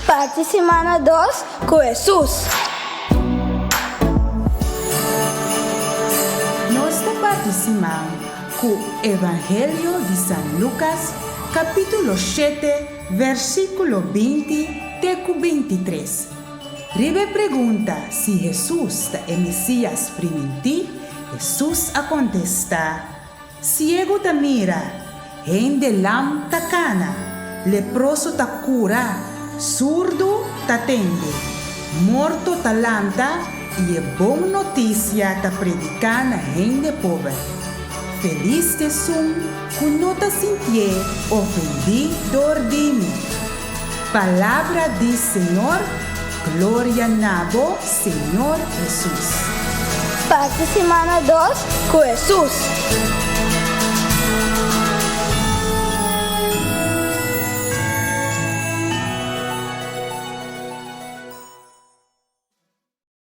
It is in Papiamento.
Parti simana dos ku Hesus. Nos ta parti siman ku Evangelio di San Lukas kapítulo shete versíkulo 20 te ku 23. Riba e pregunta si Hesus ta e Mesías primintí, Hesus a kontestá, Siegu ta mira, hende lam ta kana, leproso ta kura, surdu ta tende, morto ta lanta i e bon notisia ta prediká na hende pober. Felis t'esun ku no ta sintié ofendí dor di mi. Palabra di Señor, Gloria na bo, Señor Hesus. Parti simana dos ku Hesus.